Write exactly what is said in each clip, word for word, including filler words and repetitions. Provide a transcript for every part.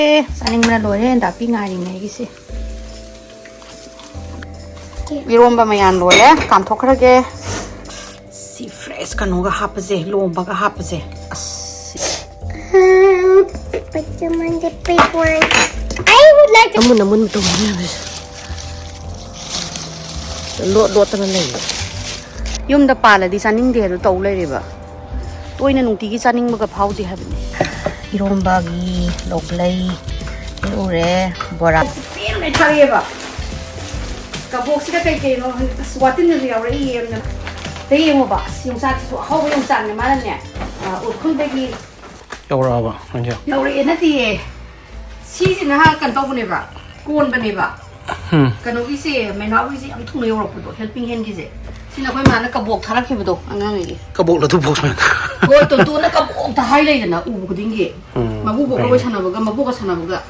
ꯑꯦ, ꯆꯥꯅꯤꯡꯕꯅ ꯂꯣꯏꯔꯦ, ꯗꯥꯄꯤ ꯉꯥꯏꯔꯤꯅꯦ ꯑꯩꯒꯤꯁꯦ꯫ ꯏꯔꯣꯝꯕ ꯃꯌꯥꯝ ꯂꯣꯏꯔꯦ, ꯀꯥꯝꯊꯣꯛꯈ꯭ꯔꯒꯦ꯫ ꯁꯤ ꯐ꯭ꯔꯦꯁ ꯀꯩꯅꯣꯒ ꯍꯥꯞꯄꯁꯦ, ꯂꯣꯝꯕꯒ ꯍꯥꯞꯄꯁꯦ꯫ ꯑꯁ꯫ Um, put them on the big one. I would like to ꯑꯃꯨꯟ ꯑꯃꯨꯟ ꯇꯧꯕ ꯃꯌꯥꯝꯁꯦ꯫ ꯂꯣꯠ ꯂꯣꯠꯇꯅ ꯂꯩꯕ꯫ ꯌꯨꯝꯗ ꯄꯥꯜꯂꯗꯤ ꯆꯥꯅꯤꯡꯗꯦ ꯍꯥꯏꯗꯣ ꯇꯧ ꯂꯩꯔꯦꯕ꯫ ꯇꯣꯏꯅ ꯅꯨꯡꯇꯤꯒꯤ ꯆꯥꯅꯤꯡꯕꯒ ꯐꯥꯎꯗꯦ ꯍꯥꯏꯕꯅꯤ꯫ ꯏꯔꯣꯝꯕꯒꯤ ꯂꯣꯛꯂꯩ ꯍꯦꯛꯎꯔꯦ, ꯕꯣꯔꯥ꯫ ꯄꯦꯟꯅ ꯊꯥꯔꯛꯑꯦꯕ꯫ ꯀꯕꯣꯛꯁꯤꯗ ꯀꯩ ꯀꯩꯅꯣ ꯑꯁ, ꯋꯥꯇꯤꯟꯗꯁꯨ ꯌꯥꯎꯔꯛꯏꯌꯦ ꯌꯥꯝꯅ꯫ ꯁꯤꯗ ꯌꯦꯡꯉꯣꯕ, ꯑꯁ, ꯌꯣꯡꯆꯥꯛꯁꯤꯁꯨ ꯑꯍꯥꯎꯕ ꯌꯣꯡꯆꯥꯛꯅꯦ ꯃꯥꯅꯅꯦ, ꯑ, ꯎꯈ꯭ꯔꯨꯜꯗꯒꯤ ꯌꯧꯔꯛꯑꯕ ꯅꯪꯒꯤ? ꯌꯧꯔꯛꯑꯦ ꯅꯠꯇꯦꯌꯦ꯫ ꯁꯤꯁꯤꯅ ꯀꯩꯅꯣ ꯇꯧꯕꯅꯦꯕ, ꯀꯣꯟꯕꯅꯦꯕ꯫ ꯎꯝ꯫ ꯀꯩꯅꯣꯒꯤꯁꯦ, ꯃꯩꯅꯥꯎꯒꯤꯁꯦ ꯌꯥꯝ ꯊꯨꯅ ꯌꯧꯔꯛꯄꯗꯣ, ꯍꯦꯜꯄꯤꯡ ꯍꯦꯟꯒꯤꯁꯦ꯫ ꯁꯤꯅ ꯑꯩꯈꯣꯏ ꯃꯥꯅ ꯀꯕꯣꯛ ꯊꯥꯔꯛꯈꯤꯕꯗꯣ ꯑꯉꯥꯡꯉꯩꯒꯤ꯫ ꯀꯕꯣꯛ ꯂꯧꯊꯣꯛ ꯄꯣꯛꯁ ꯃꯌꯥꯝ꯫ ꯍꯣꯏ, ꯇꯣꯟꯇꯣꯟꯅ ꯀꯕꯣꯛꯇ ꯍꯥꯏ ꯂꯩꯗꯅ ꯎꯕ ꯈꯨꯗꯤꯡꯒꯤ꯫ ꯎꯝ, ꯃꯕꯨꯕꯣꯛꯀ ꯍꯣꯏꯅꯦ꯫ ꯋꯥꯔꯤ ꯁꯥꯟꯅꯕꯒ, ꯃꯕꯣꯛꯀ ꯁꯥꯟꯅꯕꯒ꯫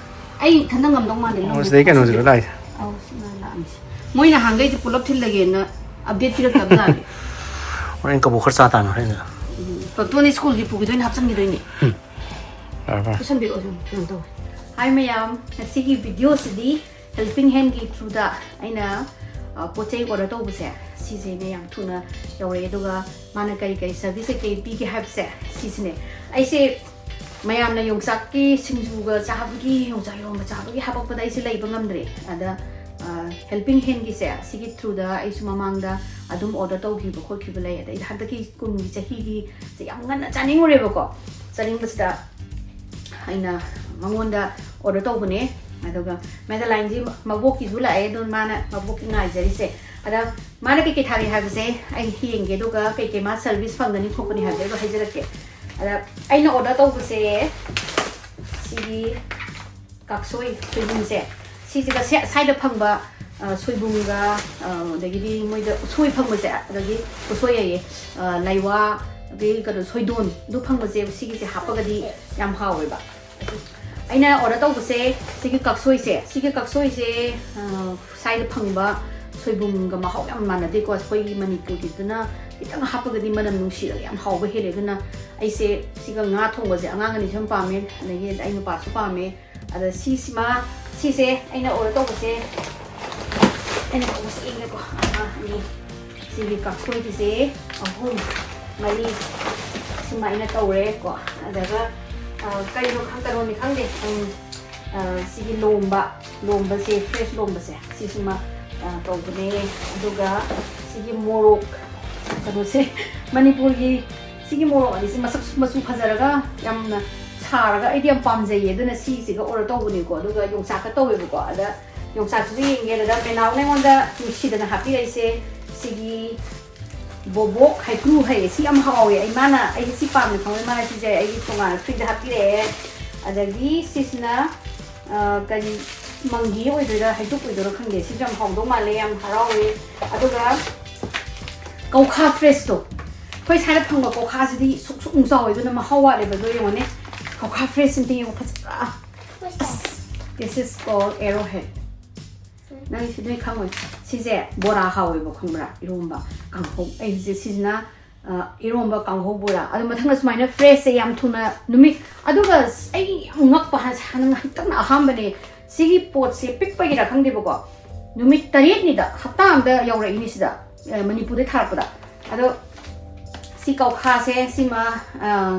ꯑꯩ ꯏꯊꯟꯇ ꯉꯝꯗꯧ ꯃꯥꯟꯗꯦ, ꯑꯣ, ꯂꯧꯕ ꯁꯤꯗꯩ ꯀꯩꯅꯣꯁꯤꯔꯣ ꯈꯣꯠꯄꯁꯦ꯫ ꯂꯥꯛꯏꯁꯦ? ꯑꯧ, ꯁꯤ ꯃꯥꯅ ꯂꯥꯛꯑꯝꯃꯤꯁꯦ꯫ ꯃꯣꯏ ꯅꯍꯥꯟꯈꯩꯁꯦ ꯄꯨꯂꯞ ꯊꯤꯜꯂꯒꯦꯅ ꯑꯞꯗꯦꯠ ꯄꯤꯔꯛꯇꯕꯖꯥꯠꯅꯤ꯫ ꯍꯣꯔꯦꯟ ꯀꯕꯣꯛ ꯈꯔ ꯆꯥ ꯇꯥꯅ ꯍꯣꯔꯦꯟ꯫ ꯎꯝ, ꯇꯣꯟꯇꯣꯟ ꯁ꯭ꯀꯨꯜꯒꯤ ꯄꯨꯈꯤꯗꯣꯏꯅꯦ, ꯍꯥꯞꯆꯤꯟꯈꯤꯗꯣꯏꯅꯦ꯫ ꯐꯔꯦ, ꯐꯔꯦ꯫ ꯄꯨꯁꯟꯕꯤꯔꯛꯑꯣ, ꯁꯨꯝ ꯀꯩꯅꯣ ꯇꯧꯋꯦ꯫ ꯍꯥꯏ ꯃꯌꯥꯝ, ꯉꯁꯤꯒꯤ ꯚꯤꯗꯤꯑꯣꯁꯤꯗꯤ ꯍꯦꯜꯄꯤꯡ ꯍꯦꯟꯒꯤ ꯊ꯭ꯔꯨꯗ ꯑꯩꯅ, ꯑ, ꯄꯣꯠ ꯆꯩ ꯑꯣꯔꯗꯔ ꯇꯧꯕꯁꯦ, ꯁꯤꯁꯤꯅꯦ ꯌꯥꯝ ꯊꯨꯅ ꯌꯧꯔꯛꯑꯦ꯫ ꯑꯗꯨꯒ ꯃꯥꯅ ꯀꯔꯤ ꯀꯔꯤ ꯁꯔꯚꯤꯁ ꯀꯩꯀꯩ ꯄꯤꯒꯦ ꯍꯥꯏꯕꯁꯦ, ꯁꯤꯁꯤꯅꯦ꯫ ꯑꯩꯁꯦ ꯃꯌꯥꯝꯅ ꯌꯣꯡꯆꯥꯛꯀꯤ ꯁꯤꯡꯖꯨꯒ ꯆꯥꯕꯒꯤ, ꯌꯣꯡꯆꯥꯛ ꯏꯔꯣꯝꯕ ꯆꯥꯕꯒꯤ ꯍꯥꯄꯛꯄꯗ ꯑꯩꯁꯦ ꯂꯩꯕ ꯉꯝꯗ꯭ꯔꯦ꯫ ꯑꯗ, ꯑ, ꯍꯦꯜꯄꯤꯡ ꯍꯦꯟꯒꯤꯁꯦ, ꯁꯤꯒꯤ ꯊ꯭ꯔꯨꯗ ꯑꯩꯁꯨ ꯃꯃꯥꯡꯗ ꯑꯗꯨꯝ ꯑꯣꯔꯗꯔ ꯇꯧꯈꯤꯕ ꯈꯣꯠꯈꯤꯕ ꯂꯩ꯫ ꯑꯗꯩ ꯍꯟꯗꯛꯀꯤ ꯀꯨꯝꯒꯤ ꯆꯍꯤꯒꯤꯁꯦ ꯌꯥꯝ ꯉꯟꯅ ꯆꯥꯅꯤꯡꯉꯨꯔꯦꯕꯀꯣ꯫ ꯆꯥꯅꯤꯡꯕꯁꯤꯗ ꯑꯩꯅ ꯃꯉꯣꯟꯗ ꯑꯣꯔꯗꯔ ꯇꯧꯕꯅꯦ꯫ ꯑꯗꯨꯒ ꯃꯦꯗꯥꯂꯥꯏꯟꯁꯤ ꯃꯕꯣꯛꯀꯤꯁꯨ ꯂꯥꯛꯑꯦ, ꯑꯗꯨ ꯃꯥꯅ ꯃꯕꯣꯛꯀꯤ ꯉꯥꯏꯖꯔꯤꯁꯦ꯫ ꯑꯗ ꯃꯥꯅ ꯀꯩꯀꯩ ꯊꯥꯔꯛꯑꯦ ꯍꯥꯏꯕꯁꯦ ꯑꯩ ꯌꯦꯡꯒꯦ, ꯑꯗꯨꯒ ꯀꯩꯀꯩ ꯃꯥ ꯁꯔꯚꯤꯁ ꯐꯪꯒꯅꯤ ꯈꯣꯠꯀꯅꯤ ꯍꯥꯏꯕꯗꯣ ꯑꯩ ꯍꯥꯏꯖꯔꯛꯀꯦ꯫ ꯑꯗ ꯑꯩꯅ ꯑꯣꯔꯗꯔ ꯇꯧꯕꯁꯦ ꯁꯤꯒꯤ ꯀꯥꯛꯁꯣꯏ ꯁꯣꯏꯕꯨꯝꯁꯦ, ꯁꯤꯁꯤꯒ ꯁꯦ-, ꯁ꯭ꯋꯥꯏꯗ ꯐꯪꯕ, ꯑ, ꯁꯣꯏꯕꯨꯝꯒ, ꯑ, ꯑꯗꯒꯤꯗꯤ ꯃꯣꯏꯗ ꯎꯁꯣꯏ ꯐꯪꯕꯁꯦ, ꯑꯗꯒꯤ ꯎꯁꯣꯏ ꯍꯥꯏꯌꯦ, ꯑ, ꯂꯥꯏꯋꯥ, ꯑꯗꯒꯤ ꯀꯩꯅꯣ ꯁꯣꯏꯗꯣꯟ, ꯑꯗꯨ ꯐꯪꯕꯁꯦ ꯁꯤꯒꯤꯁꯦ ꯍꯥꯞꯄꯒꯗꯤ ꯌꯥꯝ ꯍꯥꯎꯋꯦꯕ꯫ ꯑꯩꯅ ꯑꯣꯔꯗꯔ ꯇꯧꯕꯁꯦ ꯁꯤꯒꯤ ꯀꯥꯛꯁꯣꯏꯁꯦ, ꯁꯤꯒꯤ ꯀꯥꯛꯁꯣꯏꯁꯦ, ꯑ, ꯁ꯭ꯋꯥꯏꯗ ꯐꯪꯕ ꯁꯣꯏꯕꯨꯝꯒ ꯃꯍꯥꯎ ꯌꯥꯝ ꯃꯥꯟꯅꯗꯦꯀꯣ꯫ ꯑꯩꯈꯣꯏꯒꯤ ꯃꯅꯤꯄꯨꯔꯒꯤꯗꯨꯅ ꯈꯤꯇꯪ ꯍꯥꯞꯄꯒꯗꯤ ꯃꯅꯝ ꯅꯨꯡꯁꯤꯔꯒ ꯌꯥꯝ ꯍꯥꯎꯕ ꯍꯦꯜꯂꯦ꯫ ꯑꯗꯨꯅ ꯑꯩꯁꯦ ꯁꯤꯒ ꯉꯥ ꯊꯣꯡꯕꯁꯦ ꯑꯉꯥꯡ ꯑꯅꯤꯁꯨ ꯌꯥꯝ ꯄꯥꯝꯃꯦ, ꯑꯗꯒꯤ ꯑꯩ ꯅꯨꯄꯥꯁꯨ ꯄꯥꯝꯃꯦ꯫ ꯑꯗ ꯁꯤꯁꯤꯃ, ꯁꯤꯁꯦ ꯑꯩꯅ ꯑꯣꯔꯗꯔ ꯇꯧꯕꯁꯦ, ꯑꯩꯅ ꯇꯧꯕꯁꯦ ꯌꯦꯡꯒꯦꯀꯣ꯫ ꯑꯃ, ꯑꯅꯤ, ꯁꯤꯒꯤ ꯀꯥꯡꯁꯣꯏꯒꯤꯁꯦ ꯑꯍꯨꯝ, ꯃꯔꯤ, ꯁꯤꯃ ꯑꯩꯅ ꯇꯧꯔꯦꯀꯣ꯫ ꯑꯗꯨꯒ, ꯑ, ꯀꯩꯅꯣ ꯈꯪ-, ꯀꯩꯅꯣꯅꯤ ꯈꯪꯗꯦ, ꯎꯝ, ꯑ, ꯁꯤꯒꯤ ꯂꯣꯝꯕ, ꯂꯣꯝꯕꯁꯦ, ꯐ꯭ꯔꯦꯁ ꯂꯣꯝꯕꯁꯦ, ꯁꯤꯁꯤꯃ, ꯑ, ꯇꯧꯕꯅꯦ꯫ ꯑꯗꯨꯒ ꯁꯤꯒꯤ ꯃꯣꯔꯣꯛ, ꯀꯩꯅꯣꯁꯦ, ꯃꯅꯤꯄꯨꯔꯒꯤ ꯁꯤꯒꯤ ꯃꯣꯔꯣꯛ ꯑꯅꯤꯁꯦ ꯃꯁꯛ ꯃꯆꯨ ꯐꯖꯔꯒ ꯌꯥꯝꯅ ꯁꯥꯔꯒ ꯑꯩꯗꯤ ꯌꯥꯝ ꯄꯥꯝꯖꯩꯌꯦ꯫ ꯑꯗꯨꯅ ꯁꯤꯁꯤꯒ ꯑꯣꯔꯗꯔ ꯇꯧꯕꯅꯦꯀꯣ꯫ ꯑꯗꯨꯒ ꯌꯣꯡꯆꯥꯛꯀ ꯇꯧꯋꯦꯕꯀꯣ꯫ ꯑꯗ ꯌꯣꯡꯆꯥꯛꯁꯤꯁꯨ ꯌꯦꯡꯒꯦ꯫ ꯑꯗꯨꯗ ꯃꯦꯅꯥꯎꯅ ꯑꯩꯉꯣꯟꯗ ꯅꯨꯡꯁꯤꯗꯅ ꯍꯥꯞꯄꯤꯔꯛꯏꯁꯦ ꯁꯤꯒꯤ ꯕꯣꯕꯣꯛ ꯍꯩꯀ꯭ꯔꯨ ꯍꯥꯏꯌꯦ꯫ ꯁꯤ ꯌꯥꯝ ꯍꯥꯎꯋꯦ꯫ ꯑꯩ, ꯃꯥꯅ, ꯑꯩꯗꯤ ꯁꯤ ꯄꯥꯝꯃꯦ ꯈꯪꯕꯩ ꯃꯥꯅ ꯁꯤꯁꯦ ꯑꯩꯒꯤ ꯇꯣꯉꯥꯟꯅ ꯐ꯭ꯔꯤꯗ ꯍꯥꯞꯄꯤꯔꯛꯑꯦ꯫ ꯑꯗꯒꯤ ꯁꯤꯁꯤꯅ, ꯑ, ꯀꯔꯤ, ꯃꯪꯒꯤ ꯑꯣꯏꯗꯣꯏꯔꯥ, ꯍꯩꯇꯨꯞ ꯑꯣꯏꯗꯣꯏꯔꯥ ꯈꯪꯗꯦ꯫ ꯁꯤꯁꯨ ꯌꯥꯝ ꯍꯥꯎꯗꯧ ꯃꯥꯜꯂꯦ, ꯌꯥꯝ ꯍꯔꯥꯎꯋꯦ꯫ ꯑꯗꯨꯒ ꯀꯧꯈꯥ ꯐ꯭ꯔꯦꯁꯇꯣ, ꯑꯩꯈꯣꯏ ꯁ꯭ꯋꯥꯏꯗ ꯐꯪꯕ ꯀꯧꯈꯥꯁꯤꯗꯤ ꯁꯨꯛ ꯁꯨꯛ ꯆꯥꯎꯋꯦ, ꯑꯗꯨꯅ ꯃꯍꯥꯎ ꯋꯥꯠꯂꯦꯕ꯫ ꯑꯗꯣ ꯌꯦꯡꯉꯣꯅꯦ, ꯀꯧꯈꯥ ꯐ꯭ꯔꯦꯁ ꯑꯝꯇ ꯌꯦꯡꯉꯣ, ꯐꯖꯕ꯭ꯔꯥ? ꯑꯁ, this is called arrowhead. ꯅꯪ ꯁꯤ ꯅꯣꯏ ꯈꯪꯉꯣꯏ꯫ ꯁꯤꯁꯦ ꯕꯣꯔꯥ ꯍꯥꯎꯋꯦꯕ, ꯈꯪꯕ꯭ꯔꯥ? ꯏꯔꯣꯝꯕ, ꯀꯥꯡꯍꯧ꯫ ꯑꯩ ꯍꯧꯖꯤꯛ ꯁꯤꯁꯤꯅ, ꯑ, ꯏꯔꯣꯝꯕ, ꯀꯥꯡꯍꯧ, ꯕꯣꯔꯥ꯫ ꯑꯗꯨ ꯃꯊꯪꯗ ꯁꯨꯃꯥꯏꯅ ꯐ꯭ꯔꯦꯁꯁꯦ ꯌꯥꯝ ꯊꯨꯅ ꯅꯨꯃꯤꯠ, ꯑꯗꯨꯒ ꯑꯩ ꯌꯥꯝ ꯉꯛꯄ ꯍꯥꯏ-, ꯍꯟꯗꯛꯅ ꯑꯍꯥꯟꯕꯅꯦ꯫ ꯁꯤꯒꯤ ꯄꯣꯠꯁꯦ ꯄꯤꯛꯄꯒꯤꯔ ꯈꯪꯗꯦꯕꯀꯣ, ꯅꯨꯃꯤꯠ ꯇꯔꯦꯠꯅꯤꯗ ꯍꯞꯇꯥ ꯑꯝꯗ ꯌꯧꯔꯛꯏꯅꯤ ꯁꯤꯗ, ꯑ, ꯃꯅꯤꯄꯨꯔꯗꯩ ꯊꯥꯔꯛꯄꯗ꯫ ꯑꯗꯣ ꯁꯤ ꯀꯧꯈꯥꯁꯦ ꯁꯤꯃ, ꯑ,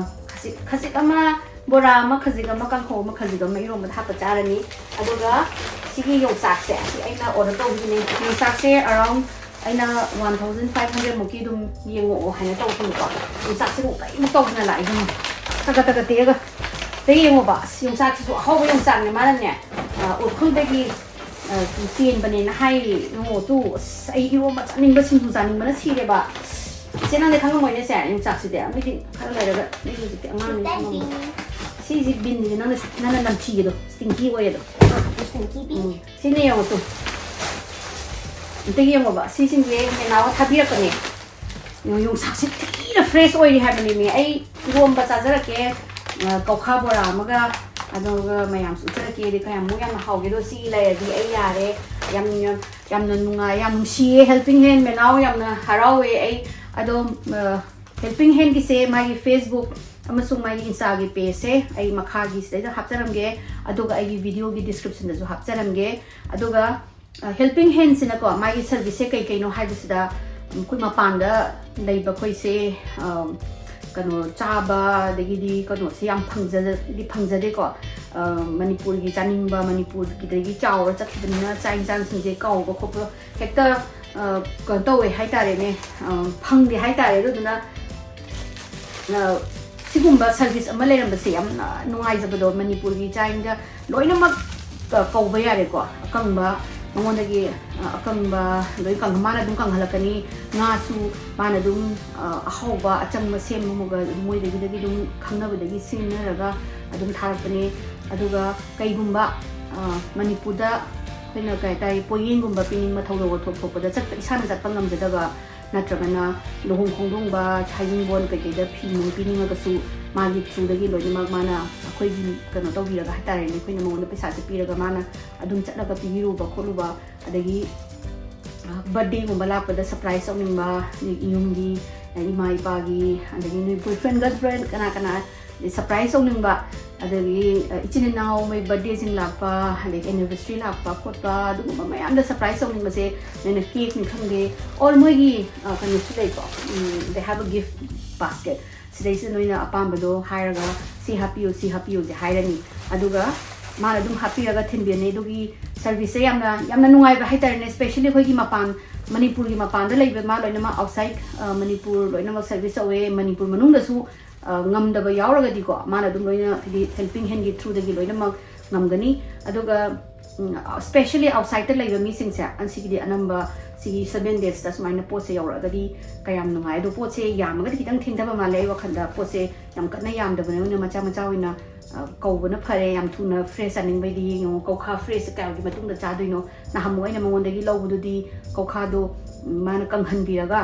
ꯈꯖꯤꯛ, ꯈꯖꯤꯛ ꯑꯃ ꯕꯣꯔꯥ ꯑꯃ, ꯈꯖꯤꯛ ꯑꯃ ꯀꯥꯡꯍꯧ ꯑꯃ, ꯈꯖꯤꯛ ꯑꯃ ꯏꯔꯣꯝꯕꯗ ꯍꯥꯞꯄ ꯆꯥꯔꯅꯤ꯫ ꯑꯗꯨꯒ ꯁꯤꯒꯤ ꯌꯣꯡꯆꯥꯛꯁꯦ, ꯁꯤ ꯑꯩꯅ ꯑꯣꯔꯗꯔ ꯇꯧꯈꯤꯕꯅꯦ꯫ ꯌꯣꯡꯆꯥꯛꯁꯦ ꯑꯔꯥꯎꯟ ꯑꯩꯅ ꯋꯥꯟ ꯊꯥꯎꯖꯟ ꯐꯥꯏꯚ ꯍꯟꯗ꯭ꯔꯦꯗ ꯃꯨꯛꯀꯤ ꯑꯗꯨꯝ ꯌꯦꯡꯉꯛꯑꯣ ꯍꯥꯏꯅ ꯇꯧꯕꯅꯦꯀꯣ꯫ ꯌꯣꯡꯆꯥꯛꯁꯤꯕꯨ ꯀꯔꯤꯝ ꯇꯧꯗꯅ ꯂꯥꯛꯏ, ꯌꯦꯡꯉꯣ꯫ ꯇꯒꯠ ꯇꯒꯠ ꯇꯦꯛꯑꯒ꯫ ꯁꯤꯗ ꯌꯦꯡꯉꯣꯕ꯫ ꯑꯁ, ꯌꯣꯡꯆꯥꯛꯁꯤꯁꯨ ꯑꯍꯥꯎꯕ ꯌꯣꯡꯆꯥꯛꯅꯦ꯫ ꯃꯥꯅꯅꯦ, ꯑ, ꯎꯈ꯭ꯔꯨꯜꯗꯒꯤ, ꯑ, ꯆꯦꯟꯕꯅꯦꯅ ꯍꯥꯏꯔꯤ꯫ ꯌꯦꯡꯉꯣ ꯇꯨ꯫ ꯑꯁ, ꯑꯩ ꯏꯔꯣꯝꯕ ꯆꯥꯅꯤꯡꯕ, ꯁꯤꯡꯖꯨ ꯆꯥꯅꯤꯡꯕꯅ ꯁꯤꯔꯦꯕ꯫ ꯏꯆꯦ, ꯅꯪꯗꯤ ꯈꯪꯉꯝꯃꯣꯏꯅꯦ ꯁꯦ, ꯌꯣꯡꯆꯥꯛꯁꯤꯗꯤ꯫ ꯃꯤꯗꯤ ꯈꯔ ꯂꯩꯔꯒ, ꯃꯤ ꯍꯧꯖꯤꯛꯇꯤ ꯑꯉꯥꯡꯅꯤꯅ ꯈꯪꯉꯝꯃꯣꯏ꯫ ꯁꯤꯁꯤ ꯕꯤꯟꯁꯤꯗꯤ ꯅꯪꯅ, ꯅꯪꯅ ꯅꯝꯊꯤꯒꯦꯗꯣ, ꯁ꯭ꯇꯤꯡꯀꯤ ꯑꯣꯏꯌꯦꯗꯣ꯫ ꯎꯝ꯫ ꯁꯤꯅ ꯌꯦꯡꯉꯣ ꯇꯨ꯫ ꯑꯝꯇ ꯌꯦꯡꯉꯣꯕ꯫ ꯁꯤꯁꯤꯡꯁꯦ ꯃꯦꯅꯥꯎꯅ ꯊꯥꯕꯤꯔꯛꯄꯅꯦ꯫ ꯌꯦꯡꯉꯣ, ꯌꯣꯡꯆꯥꯛꯁꯦ ꯊꯤꯅ ꯐ꯭ꯔꯦꯁ ꯑꯣꯏꯔꯤ ꯍꯥꯏꯕꯅꯦꯃꯤ꯫ ꯑꯩ ꯏꯔꯣꯝꯕ ꯆꯥꯖꯔꯛꯀꯦ, ꯑ, ꯀꯧꯈꯥ ꯕꯣꯔꯥ ꯑꯃꯒ, ꯑꯗꯨꯒ ꯃꯌꯥꯝꯁꯨ ꯎꯠꯆꯔꯛꯀꯦ꯫ ꯑꯗꯤ ꯀꯌꯥꯃꯨꯛ ꯌꯥꯝꯅ ꯍꯥꯎꯒꯦꯗꯣ꯫ ꯁꯤ ꯂꯩꯔꯗꯤ ꯑꯩ ꯌꯥꯔꯦ꯫ ꯌꯥꯝ, ꯌꯥꯝ, ꯌꯥꯝꯅ ꯅꯨꯡꯉꯥꯏ, ꯌꯥꯝ ꯅꯨꯡꯁꯤꯌꯦ꯫ ꯍꯦꯜꯄꯤꯡ ꯍꯦꯟ ꯃꯦꯅꯥꯎ ꯌꯥꯝꯅ ꯍꯔꯥꯎꯋꯦ ꯑꯩ꯫ ꯑꯗꯣ, ꯑ, ꯍꯦꯜꯄꯤꯡ ꯍꯦꯟꯒꯤꯁꯦ ꯃꯥꯒꯤ Facebook ꯑꯃꯁꯨꯡ ꯃꯥꯒꯤ Insta-ꯒꯤ page-ꯁꯦ ꯑꯩ ꯃꯈꯥꯒꯤ ꯁꯤꯗꯩꯗ ꯍꯥꯞꯆꯔꯝꯒꯦ, ꯑꯗꯨꯒ ꯑꯩꯒꯤ video-ꯒꯤ description-ꯗꯁꯨ ꯍꯥꯞꯆꯔꯝꯒꯦ꯫ ꯑꯗꯨꯒ, ꯑ, Helping Hand-ꯁꯤꯅꯀꯣ, ꯃꯥꯒꯤ service-ꯁꯦ ꯀꯩ ꯀꯩꯅꯣ ꯍꯥꯏꯕꯁꯤꯗ, ꯎꯝ, ꯑꯩꯈꯣꯏ ꯃꯄꯥꯟꯗ ꯂꯩꯕ ꯑꯩꯈꯣꯏꯁꯦ, ꯑ, ꯀꯩꯅꯣ, ꯆꯥꯕ ꯑꯗꯒꯤꯗꯤ ꯀꯩꯅꯣꯁꯦ ꯌꯥꯝ ꯐꯪꯖꯗꯤ ꯐꯪꯖꯗꯦꯀꯣ꯫ ꯑ, ꯃꯅꯤꯄꯨꯔꯒꯤ ꯆꯥꯅꯤꯡꯕ, ꯃꯅꯤꯄꯨꯔꯒꯤꯗꯒꯤ ꯆꯥꯎꯔ ꯆꯠꯈꯤꯕꯅꯤꯅ ꯆꯥꯛ ꯏꯟꯁꯥꯡꯁꯤꯡꯁꯦ ꯀꯥꯎꯕ ꯈꯣꯠꯄ ꯍꯦꯛꯇ, ꯑ, ꯀꯩꯅꯣ ꯇꯧꯋꯦ ꯍꯥꯏꯇꯥꯔꯦꯅꯦ, ꯑ, ꯐꯪꯗꯦ ꯍꯥꯏꯇꯥꯔꯦ꯫ ꯑꯗꯨꯗꯨꯅ, ꯑ, ꯁꯤꯒꯨꯝꯕ service ꯑꯃ ꯂꯩꯔꯝꯕꯁꯦ ꯌꯥꯝꯅ ꯅꯨꯡꯉꯥꯏꯖꯕꯗꯣ, ꯃꯅꯤꯄꯨꯔꯒꯤ ꯆꯥꯛ ꯏꯟꯁꯥꯡ ꯂꯣꯏꯅꯃꯛ, ꯑ, ꯀꯧꯕ ꯌꯥꯔꯦꯀꯣ꯫ ꯑꯀꯪꯕ, ꯃꯉꯣꯟꯗꯒꯤ, ꯑ, ꯑꯀꯪꯕ ꯂꯣꯏ ꯀꯪ-, ꯃꯥꯅ ꯑꯗꯨꯝ ꯀꯪꯍꯜꯂꯛꯀꯅꯤ꯫ ꯉꯥꯁꯨ ꯃꯥꯅ ꯑꯗꯨꯝ, ꯑ, ꯑꯍꯥꯎꯕ ꯑꯆꯪꯕ ꯁꯦꯝꯃꯒ ꯃꯣꯏꯗꯒꯤꯗꯒꯤ ꯑꯗꯨꯝ ꯈꯪꯅꯕꯗꯒꯤ ꯁꯤꯡꯅꯔꯒ ꯑꯗꯨꯝ ꯊꯥꯔꯛꯄꯅꯦ꯫ ꯑꯗꯨꯒ ꯀꯩꯒꯨꯝꯕ, ꯑ, ꯃꯅꯤꯄꯨꯔꯗ ꯑꯩꯈꯣꯏꯅ ꯀꯩ ꯍꯥꯏꯇꯥꯔꯦ, ꯄꯣꯌꯦꯡꯒꯨꯝꯕ ꯄꯤꯅꯤꯡꯕ, ꯊꯧꯗꯣꯛ ꯋꯥꯊꯣꯛ ꯊꯣꯛꯄꯗ ꯆꯠꯄ, ꯏꯁꯥꯅ ꯆꯠꯄ ꯉꯝꯖꯗꯕ, ꯅꯠꯇ꯭ꯔꯒꯅ ꯂꯨꯍꯣꯡ ꯈꯣꯡꯗꯣꯡꯕ, ꯍꯩꯖꯤꯡꯕꯣꯟ ꯀꯩꯀꯩꯗ ꯐꯤ ꯅꯨꯡ ꯄꯤꯅꯤꯡꯉꯒꯁꯨ ꯃꯥꯒꯤ through-ꯗꯒꯤ ꯂꯣꯏꯅꯃꯛ ꯃꯥꯅ ꯑꯩꯈꯣꯏꯒꯤ ꯀꯩꯅꯣ ꯇꯧꯕꯤꯔꯒ ꯍꯥꯏꯇꯥꯔꯦꯅꯦ, ꯑꯩꯈꯣꯏꯅ ꯃꯉꯣꯟꯗ ꯄꯩꯁꯥꯁꯦ ꯄꯤꯔꯒ ꯃꯥꯅ ꯑꯗꯨꯝ ꯆꯠꯂꯒ ꯄꯤꯕꯤꯔꯨꯕ ꯈꯣꯠꯂꯨꯕ, ꯑꯗꯒꯤ, ꯑ, birthday-ꯒꯨꯝꯕ ꯂꯥꯛꯄꯗ surprise ꯇꯧꯅꯤꯡꯕ, ꯌꯨꯝꯒꯤ, ꯏꯃꯥ ꯏꯄꯥꯒꯤ, ꯑꯗꯒꯤ ꯅꯣꯏ boyfriend girlfriend ꯀꯅꯥ ꯀꯅꯥ ꯑꯗꯩ surprise ꯇꯧꯅꯤꯡꯕ, ꯑꯗꯒꯤ, ꯑ, ꯏꯆꯤꯟ ꯏꯅꯥꯎ ꯃꯣꯏ birthday-ꯁꯤꯡ ꯂꯥꯛꯄ, ꯑꯗꯒꯤ anniversary ꯂꯥꯛꯄ ꯈꯣꯠꯄ, ꯑꯗꯨꯒꯨꯝꯕ ꯃꯌꯥꯝꯗ surprise ꯇꯧꯅꯤꯡꯕꯁꯦ ꯅꯣꯏꯅ cake-ꯅꯤ ꯈꯪꯗꯦ, or ꯃꯣꯏꯒꯤ, ꯑ, ꯀꯩꯅꯣꯁꯨ ꯂꯩꯀꯣ, ꯎꯝ, they have a gift basket, ꯁꯤꯗꯩꯁꯤꯗ ꯅꯣꯏꯅ ꯑꯄꯥꯝꯕꯗꯣ ꯍꯥꯏꯔꯒ ꯁꯤ ꯍꯥꯞꯄꯤꯌꯨ, ꯁꯤ ꯍꯥꯞꯄꯤꯌꯨꯁꯦ ꯍꯥꯏꯔꯅꯤ, ꯑꯗꯨꯒ ꯃꯥꯅ ꯑꯗꯨꯝ ꯍꯥꯞꯄꯤꯔꯒ ꯊꯤꯟꯕꯤꯔꯅꯤ꯫ ꯑꯗꯨꯒꯤ service-ꯁꯦ ꯌꯥꯝꯅ, ꯌꯥꯝꯅ ꯅꯨꯡꯉꯥꯏꯕ ꯍꯥꯏꯇꯥꯔꯦꯅꯦ, especially ꯑꯩꯈꯣꯏꯒꯤ ꯃꯄꯥꯟ, ꯃꯅꯤꯄꯨꯔꯒꯤ ꯃꯄꯥꯟꯗ ꯂꯩꯕ ꯃꯥ ꯂꯣꯏꯅꯃꯛ outside, ꯑ, ꯃꯅꯤꯄꯨꯔ ꯂꯣꯏꯅꯃꯛ service ꯇꯧꯋꯦ, ꯃꯅꯤꯄꯨꯔ ꯃꯅꯨꯡꯗꯁꯨ ꯑ, ꯉꯝꯗꯕ ꯌꯥꯎꯔꯒꯗꯤꯀꯣ, ꯃꯥꯅ ꯑꯗꯨꯝ ꯂꯣꯏꯅ, ꯍꯥꯏꯗꯤ helping hand-ꯒꯤ through-ꯗꯒꯤ ꯂꯣꯏꯅꯃꯛ ꯉꯝꯒꯅꯤ꯫ ꯑꯗꯨꯒ, ꯎꯝ, especially outside-ꯇ ꯂꯩꯕ ꯃꯤꯁꯤꯡꯁꯦ, ꯑꯁꯤꯒꯤꯗꯤ ꯑꯅꯝꯕ ꯁꯤꯒꯤ seven days-ꯇ ꯁꯨꯃꯥꯏꯅ ꯄꯣꯠꯁꯦ ꯌꯧꯔꯛꯑꯒꯗꯤ ꯀꯌꯥꯝ ꯅꯨꯡꯉꯥꯏ꯫ ꯑꯗꯣ ꯄꯣꯠꯁꯦ ꯌꯥꯝꯃꯒꯗꯤ ꯈꯤꯇꯪ ꯊꯦꯡꯊꯕ ꯃꯥꯜꯂꯦ, ꯑꯩ ꯋꯥꯈꯜꯗ ꯄꯣꯠꯁꯦ ꯌꯥꯝ ꯀꯟꯅ ꯌꯥꯝꯗꯕꯅ ꯑꯣꯏꯅ ꯃꯆꯥ ꯃꯆꯥ ꯑꯣꯏꯅ, ꯑ, ꯀꯧꯕꯅ ꯐꯔꯦ꯫ ꯌꯥꯝ ꯊꯨꯅ fresh ꯆꯥꯅꯤꯡꯕꯩꯗꯤ ꯌꯦꯡꯉꯣ, ꯀꯧꯈꯥ fresh ꯀꯌꯥꯒꯤ ꯃꯇꯨꯡꯗ ꯆꯥꯗꯣꯏꯅꯣ? ꯅꯍꯥꯟꯃꯨꯛ ꯑꯩꯅ ꯃꯉꯣꯟꯗꯒꯤ ꯂꯧꯕꯗꯨꯗꯤ ꯀꯧꯈꯥꯗꯣ, ꯎꯝ, ꯃꯥꯅ ꯀꯪꯍꯟꯕꯤꯔꯒ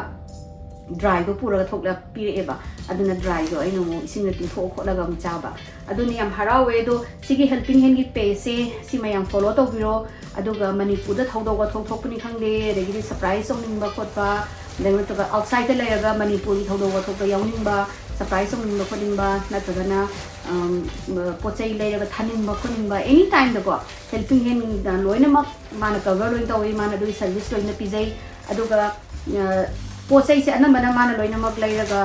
dry-ꯗꯣ ꯄꯨꯔꯒ ꯊꯣꯛꯂꯛ-, ꯄꯤꯔꯛꯑꯦꯕ꯫ ꯑꯗꯨꯅ dry-ꯗꯣ ꯑꯩꯅ ꯑꯃꯨꯛ ꯏꯁꯤꯡꯗ ꯇꯤꯡꯊꯣꯛꯑ ꯈꯣꯠꯂꯒ ꯑꯃꯨꯛ ꯆꯥꯕ꯫ ꯑꯗꯨꯅ ꯌꯥꯝ ꯍꯔꯥꯎꯋꯦ꯫ ꯑꯗꯣ ꯁꯤꯒꯤ helping hand-ꯒꯤ page-ꯁꯦ ꯁꯤ ꯃꯌꯥꯝ follow ꯇꯧꯕꯤꯔꯣ꯫ ꯑꯗꯨꯒ ꯃꯅꯤꯄꯨꯔꯗ ꯊꯧꯗꯣꯛ ꯋꯥꯊꯣꯛ ꯊꯣꯛꯄꯅꯤ ꯈꯪꯗꯦ, ꯑꯗꯒꯤꯗꯤ surprise ꯇꯧꯅꯤꯡꯕ ꯈꯣꯠꯄ, ꯑꯗꯩ ꯅꯠꯇ꯭ꯔꯒ outside-ꯇ ꯂꯩꯔꯒ ꯃꯅꯤꯄꯨꯔꯒꯤ ꯊꯧꯗꯣꯛ ꯋꯥꯊꯣꯛꯇ ꯌꯥꯎꯅꯤꯡꯕ, ꯁꯔꯄ꯭ꯔꯥꯏꯁ ꯇꯧꯅꯤꯡꯕ ꯈꯣꯠꯅꯤꯡꯕ ꯅꯠꯇ꯭ꯔꯒꯅ ꯄꯣꯠ ꯆꯩ ꯂꯩꯔꯒ ꯊꯥꯅꯤꯡꯕ ꯈꯣꯠꯅꯤꯡꯕ ꯑꯦꯅꯤ ꯇꯥꯏꯝꯗꯀꯣ, ꯍꯦꯜꯄꯤꯡ ꯍꯦꯟ ꯂꯣꯏꯅꯃꯛ ꯃꯥꯅ ꯀꯚꯔ ꯂꯣꯏꯅ ꯇꯧꯋꯤ꯫ ꯃꯥꯅ ꯑꯗꯨꯒꯤ ꯁꯔꯚꯤꯁ ꯂꯣꯏꯅ ꯄꯤꯖꯩ꯫ ꯑꯗꯨꯒ ꯄꯣꯠ ꯆꯩꯁꯦ ꯑꯅꯝꯕꯅ ꯃꯥꯅ ꯂꯣꯏꯅꯃꯛ ꯂꯩꯔꯒ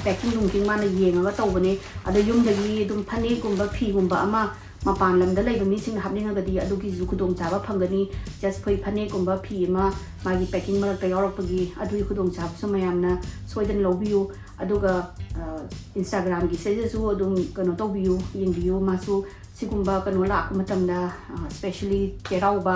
ꯄꯦꯛꯀꯤꯡ ꯅꯨꯡꯀꯤꯡ ꯃꯥꯅ ꯌꯦꯡꯉꯒ ꯇꯧꯕꯅꯦ꯫ ꯑꯗꯣ ꯌꯨꯝꯗꯒꯤ ꯑꯗꯨꯝ ꯐꯅꯦꯛꯀꯨꯝꯕ ꯐꯤꯒꯨꯝꯕ ꯑꯃ ꯃꯄꯥꯟ ꯂꯝꯗ ꯂꯩꯕ ꯃꯤꯁꯤꯡꯅ ꯍꯥꯞꯅꯤꯡꯉꯒꯗꯤ ꯑꯗꯨꯒꯤꯁꯨ ꯈꯨꯗꯣꯡꯆꯥꯕ ꯐꯪꯒꯅꯤ꯫ ꯖꯁ ꯑꯩꯈꯣꯏ ꯐꯅꯦꯛꯀꯨꯝꯕ ꯐꯤ ꯑꯃ ꯃꯥꯒꯤ ꯄꯦꯛꯀꯤꯡ ꯃꯔꯛꯇ ꯌꯥꯎꯔꯛꯄꯒꯤ ꯑꯗꯨꯒꯤ ꯈꯨꯗꯣꯡꯆꯥꯕꯁꯨ ꯃꯌꯥꯝꯅ ꯁꯣꯏꯗꯅ ꯂꯧꯕꯤꯌꯨ꯫ ꯑꯗꯨꯒ ꯏꯟꯁꯇꯥꯒ꯭ꯔꯥꯝꯒꯤ ꯁꯤꯗꯁꯨ ꯑꯗꯨꯝ ꯀꯩꯅꯣ ꯇꯧꯕꯤꯌꯨ, ꯌꯦꯡꯕꯤꯌꯨ꯫ ꯃꯥꯁꯨ ꯁꯤꯒꯨꯝꯕ ꯀꯩꯅꯣ ꯂꯥꯛꯄ ꯃꯇꯝꯗ, ꯁ꯭ꯄꯦꯁꯦꯜꯂꯤ ꯆꯩꯔꯥꯎꯕ,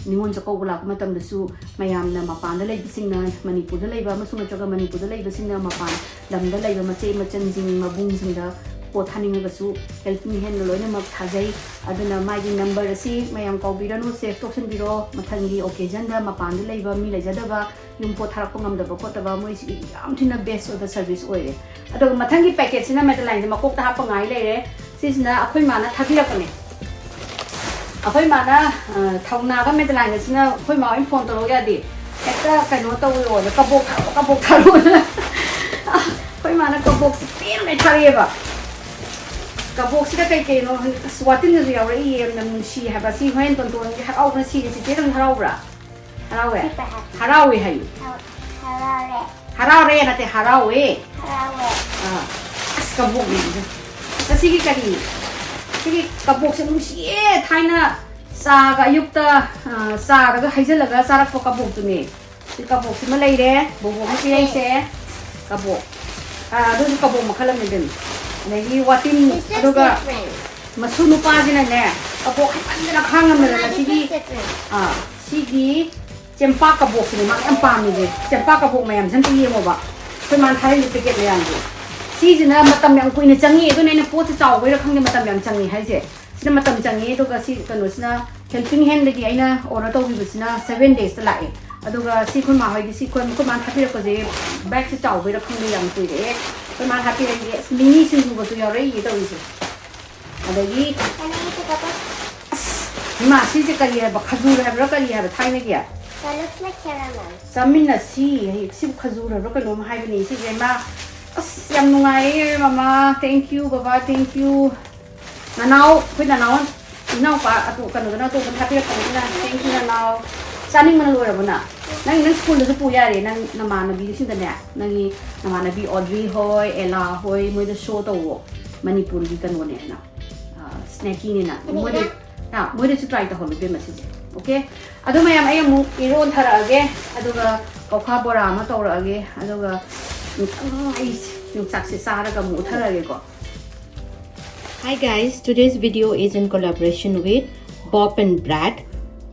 ꯅꯤꯉꯣꯜ ꯆꯥꯛꯀꯧꯕ ꯂꯥꯛꯄ ꯃꯇꯝꯗꯁꯨ ꯃꯌꯥꯝꯅ, ꯃꯄꯥꯟꯗ ꯂꯩꯕꯁꯤꯡꯅ, ꯃꯅꯤꯄꯨꯔꯗ ꯂꯩꯕ ꯑꯃꯁꯨꯡ ꯅꯠꯇ꯭ꯔꯒ ꯃꯅꯤꯄꯨꯔꯗ ꯂꯩꯕꯁꯤꯡꯅ ꯃꯄꯥꯟ ꯂꯝꯗ ꯂꯩꯕ ꯃꯆꯦ ꯃꯆꯟꯁꯤꯡ, ꯃꯕꯨꯡꯁꯤꯡꯗ ꯄꯣꯠ ꯊꯥꯅꯤꯡꯉꯒꯁꯨ ꯍꯦꯜꯄꯤꯡ ꯍꯦꯟꯅ ꯂꯣꯏꯅꯃꯛ ꯊꯥꯖꯩ꯫ ꯑꯗꯨꯅ ꯃꯥꯒꯤ ꯅꯝꯕꯔ ꯑꯁꯤ ꯃꯌꯥꯝ ꯀꯥꯎꯕꯤꯔꯅꯨ, ꯁꯦꯚ ꯇꯧꯁꯟꯕꯤꯔꯣ꯫ ꯃꯊꯪꯒꯤ ꯑꯣꯀꯦꯖꯟꯗ ꯃꯄꯥꯟꯗ ꯂꯩꯕ ꯃꯤ ꯂꯩꯖꯗꯕ, ꯌꯨꯝ ꯄꯣꯠ ꯊꯥꯔꯛꯄ ꯉꯝꯗꯕ ꯈꯣꯠꯇꯕ, ꯃꯣꯏꯁꯤꯒꯤ ꯌꯥꯝ ꯊꯤꯅ ꯕꯦꯁ ꯑꯣꯏꯕ ꯁꯔꯚꯤꯁ ꯑꯣꯏꯔꯦ꯫ ꯑꯗꯨꯒ ꯃꯊꯪꯒꯤ ꯄꯦꯀꯦꯠꯁꯤꯅ ꯃꯦꯗꯂꯥꯏꯟꯁꯦ ꯃꯀꯣꯛꯇ ꯍꯥꯞꯄ ꯉꯥꯏ ꯂꯩꯔꯦ꯫ ꯁꯤꯁꯤꯅ ꯑꯩꯈꯣꯏ ꯃꯥꯅ ꯊꯥꯕꯤꯔꯛꯄꯅꯦ꯫ ꯑꯩꯈꯣꯏ ꯃꯥꯅ, ꯑ, ꯊꯧꯅꯥꯒ ꯃꯦꯗꯂꯥꯏꯟꯒꯁꯤꯅ ꯑꯩꯈꯣꯏ ꯃꯥ ꯍꯣꯏꯅ ꯐꯣꯟ ꯇꯧꯔꯛꯑꯣ ꯌꯥꯗꯦ꯫ ꯍꯦꯛꯇ ꯀꯩꯅꯣ ꯇꯧꯔꯣꯅ, "ꯀꯕꯣꯛ ꯊꯥꯔꯛꯑꯣ, ꯀꯕꯣꯛ ꯊꯥꯔꯛꯑꯣꯅ" ꯑꯩꯈꯣꯏ ꯃꯥꯅ ꯀꯕꯣꯛꯁꯦ ꯄꯦꯟꯅ ꯊꯥꯔꯛꯑꯦꯕ꯫ ꯀꯕꯣꯛꯁꯤꯗ ꯀꯩ ꯀꯩꯅꯣ ꯈꯪꯗꯦ꯫ ꯑꯁ, ꯋꯥꯇꯤꯟꯒꯁꯨ ꯌꯥꯎꯔꯛꯏꯌꯦ, ꯌꯥꯝꯅ ꯅꯨꯡꯁꯤ ꯍꯥꯏꯕ꯫ ꯁꯤ ꯍꯣꯔꯦꯟ ꯇꯣꯟꯇꯣꯟꯒꯤ ꯍꯔꯥꯎꯕꯅ ꯁꯤꯔꯦ꯫ ꯆꯤꯆꯦ ꯅꯪ ꯍꯔꯥꯎꯕ꯭ꯔꯥ? ꯍꯔꯥꯎꯋꯦ? ꯁꯤ ꯄꯥꯏ ꯍꯥꯏ꯫ ꯍꯔꯥꯎꯋꯦ ꯍꯥꯏꯌꯨ꯫ ꯍꯔꯥꯎ-, ꯍꯔꯥꯎꯔꯦ꯫ ꯍꯔꯥꯎꯔꯦ ꯅꯠꯇꯦ, ꯍꯔꯥꯎꯋꯦ꯫ ꯍꯔꯥꯎꯋꯦ꯫ ꯑꯥ꯫ ꯑꯁ, ꯀꯕꯣꯛꯅꯦ ꯑꯗꯨ꯫ ꯑꯁ, ꯑꯁꯤꯒꯤ ꯀꯔꯤ? ꯁꯤꯒꯤ ꯀꯕꯣꯛꯁꯦ ꯅꯨꯡꯁꯤꯌꯦ꯫ ꯊꯥꯏꯅ ꯆꯥꯒ ꯑꯌꯨꯛꯇ, ꯑꯥ, ꯆꯥꯗꯒ ꯍꯩꯖꯤꯜꯂꯒ ꯆꯥꯔꯛꯄ ꯀꯕꯣꯛꯇꯨꯅꯦ꯫ ꯁꯤ ꯀꯕꯣꯛꯁꯤꯃ ꯂꯩꯔꯦ, ꯕꯣꯕꯣꯛꯅ ꯄꯤꯔꯛꯏꯁꯦ꯫ ꯀꯕꯣꯛ꯫ ꯑꯥ, ꯑꯗꯨꯁꯨ ꯀꯕꯣꯛ ꯃꯈꯜ ꯑꯃꯅꯤ ꯑꯗꯨꯅꯤ꯫ ꯑꯗꯒꯤ ꯋꯥꯇꯤꯟ, This is ꯑꯗꯨꯒ different. ꯃꯁꯨ ꯅꯨꯄꯥꯁꯤꯅꯅꯦ, ꯀꯕꯣꯛ ꯍꯩꯃꯟꯗꯅ ꯈꯥꯡꯉꯝꯗꯅ Mama, this ꯉꯁꯤꯒꯤ, is different. ꯑꯥ, ꯁꯤꯒꯤ ꯆꯦꯡꯄꯥꯛ ꯀꯕꯣꯛꯁꯤꯅꯦ ꯃꯥꯅ ꯌꯥꯝ ꯄꯥꯝꯃꯤꯁꯦ꯫ ꯆꯦꯡꯄꯥꯛ ꯀꯕꯣꯛ ꯃꯌꯥꯝꯁꯦ ꯑꯝꯇ ꯌꯦꯡꯉꯣꯕ꯫ ꯑꯩꯈꯣꯏ ꯃꯥꯅ ꯊꯥꯔꯛꯏꯕ ꯄꯦꯀꯦꯠ ꯃꯌꯥꯝꯁꯦ꯫ ꯁꯤꯁꯤꯅ ꯃꯇꯝ ꯌꯥꯝ ꯀꯨꯏꯅ ꯆꯪꯉꯤ, ꯑꯗꯨꯅ ꯑꯩꯅ ꯄꯣꯠꯁꯦ ꯆꯥꯎꯕꯩꯔꯥ ꯈꯪꯗꯦ ꯃꯇꯝ ꯌꯥꯝ ꯆꯪꯉꯤ ꯍꯥꯏꯁꯦ꯫ ꯁꯤꯅ ꯃꯇꯝ ꯆꯪꯉꯤ, ꯑꯗꯨꯒ ꯁꯤ ꯀꯩꯅꯣꯁꯤꯅ ꯍꯦꯜꯄꯤꯡ ꯍꯦꯟꯗꯒꯤ ꯑꯩꯅ ꯑꯣꯔꯗꯔ ꯇꯧꯈꯤꯕꯁꯤꯅ ꯁꯚꯦꯟ ꯗꯦꯖꯇ ꯂꯥꯛꯑꯦ꯫ ꯑꯗꯨꯒ ꯁꯤ ꯑꯩꯈꯣꯏ ꯃꯥ ꯍꯣꯏꯒꯤ ꯁꯤ ꯑꯩꯈꯣꯏ, ꯑꯩꯈꯣꯏ ꯃꯥꯅ ꯊꯥꯕꯤꯔꯛꯄꯁꯦ ꯕꯦꯒꯁꯦ ꯆꯥꯎꯕꯩꯔꯥ ꯈꯪꯗꯦ ꯌꯥꯝ ꯀꯨꯏꯔꯛꯑꯦ꯫ ꯑꯩꯈꯣꯏ ꯃꯥꯅ ꯊꯥꯕꯤꯔꯛꯏꯁꯦ ꯑꯁ ꯃꯤꯃꯤ ꯁꯤꯡꯖꯨꯒꯁꯨ ꯌꯥꯎꯔꯛꯏꯌꯦ ꯇꯧꯔꯤꯁꯦ꯫ ꯑꯗꯒꯤ Can I eat the bubble? ꯑꯁ, ꯏꯃꯥ, ꯁꯤꯁꯦ ꯀꯔꯤ ꯍꯥꯏꯕ? ꯈꯖꯨꯔ ꯍꯥꯏꯕ꯭ꯔꯥ ꯀꯔꯤ ꯍꯥꯏꯕ ꯊꯥꯏꯅꯒꯤ? That looks like caramel. ꯆꯥꯃꯤꯟꯅꯁꯤ꯫ ꯍꯩ, ꯁꯤꯕꯨ ꯈꯖꯨꯔ ꯍꯥꯏꯕ꯭ꯔꯥ ꯀꯩꯅꯣꯝ ꯍꯥꯏꯕꯅꯤ꯫ ꯁꯤꯁꯦ ꯃꯥ ꯑꯁ, ꯌꯥꯝ ꯅꯨꯡꯉꯥꯏꯌꯦ ꯃꯃꯥ꯫ Thank you ꯕꯕꯥ, thank you꯫ ꯅꯅꯥꯎ, ꯑꯩꯈꯣꯏ ꯅꯅꯥꯎ, ꯏꯅꯥꯎꯄꯥ ꯑꯇꯣ-, ꯀꯩꯅꯣꯗꯅ ꯑꯇꯣꯞꯄꯗ ꯍꯥꯞꯄꯤꯔꯛꯄꯅꯤꯅ, thank you ꯅꯅꯥꯎ꯫ ꯆꯥꯅꯤꯡꯕꯅ ꯂꯣꯏꯔꯕꯣ ꯅꯪ? ꯅꯪ, ꯅꯪ ꯁ꯭ꯀꯨꯜꯗꯁꯨ ꯄꯨ ꯌꯥꯔꯦ, ꯅꯪ ꯅꯃꯥꯟꯅꯕꯤꯁꯤꯡꯗꯅꯦ, ꯅꯪꯒꯤ ꯅꯃꯥꯟꯅꯕꯤ ꯑꯣꯗ꯭ꯔꯤ ꯍꯣꯏ, ꯑꯦꯂꯥ ꯍꯣꯏ, ꯃꯣꯏꯗ ꯁꯣ ꯇꯧꯋꯣ, ꯃꯅꯤꯄꯨꯔꯒꯤ ꯀꯩꯅꯣꯅꯦꯅ, ꯁ꯭ꯅꯦꯀꯤꯅꯤꯅ꯫ ꯃꯣꯏꯗ, ꯑꯥ, ꯃꯣꯏꯗꯁꯨ ꯇ꯭ꯔꯥꯏ ꯇꯧꯍꯜꯂꯨ ꯏꯕꯦꯝꯃ ꯁꯤꯁꯦ꯫ ꯑꯣꯀꯦ? ꯑꯗꯨ ꯃꯌꯥꯝ, ꯑꯩ ꯑꯃꯨꯛ ꯏꯔꯣꯟꯊꯔꯛꯑꯒꯦ, ꯑꯗꯨꯒ ꯀꯧꯈꯥ ꯕꯣꯔꯥ ꯑꯃ ꯇꯧꯔꯛꯑꯒꯦ, ꯑꯗꯨꯒ, ꯎꯝ, ꯑꯩ ꯌꯣꯡꯆꯥꯛꯁꯦ ꯆꯥꯔꯒ ꯑꯃꯨꯛ ꯎꯊꯔꯛꯑꯒꯦꯀꯣ꯫ Hi guys, today's video is in collaboration with Bopp and Brad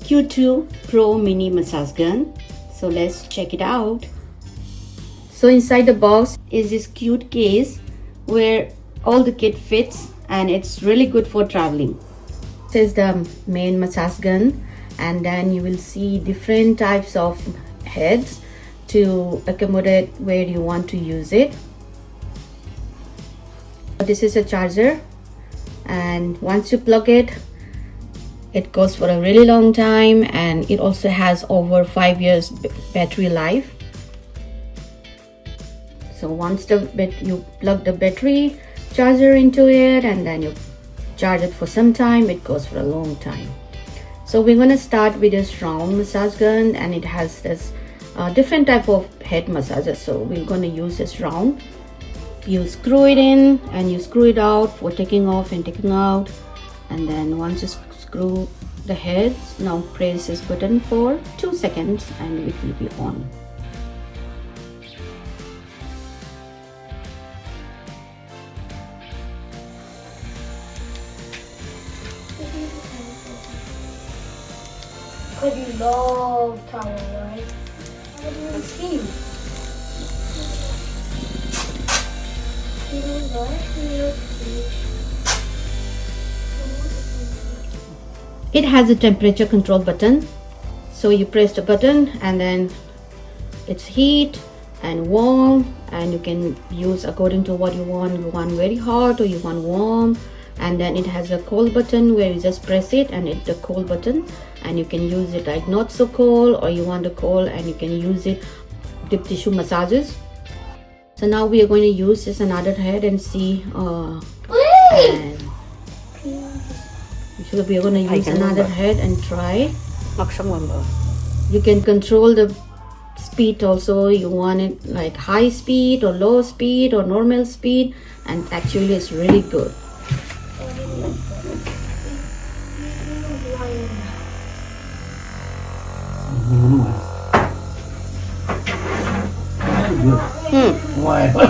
Q two Pro Mini Massage Gun. So let's check it out. So inside the box is this cute case where all the kit fits and it's really good for traveling. This is the main massage gun, and then you will see different types of heads to accommodate where you want to use it. This is a charger, and once you plug it, it goes for a really long time, and it also has over five years b- battery life. So once the bat- you plug the battery charger into it, and then you charge it for some time, it goes for a long time. So we're going to start with this round massage gun, and it has this uh, different type of head massages. So we're going to use this round. You screw it in and you screw it out for taking off and taking out. And then once you s- screw the heads, now press this button for two seconds and it will be on. Because you love towel, right? Let's see. You love it. It has a temperature control button. So you press the button and then it's heat and warm, and you can use according to what you want. You want very hot or you want warm. And then it has a cold button where you just press it and it the cold button, and you can use it like not so cold, or you want the cold and you can use it deep tissue massages. So now we are going to use just another head and see. Uh, and so we are going to use another head and try. You can control the speed also. You want it like high speed or low speed or normal speed, and actually it's really good. ꯎꯝ꯫ ꯅꯨꯡꯉꯥꯏꯕ꯫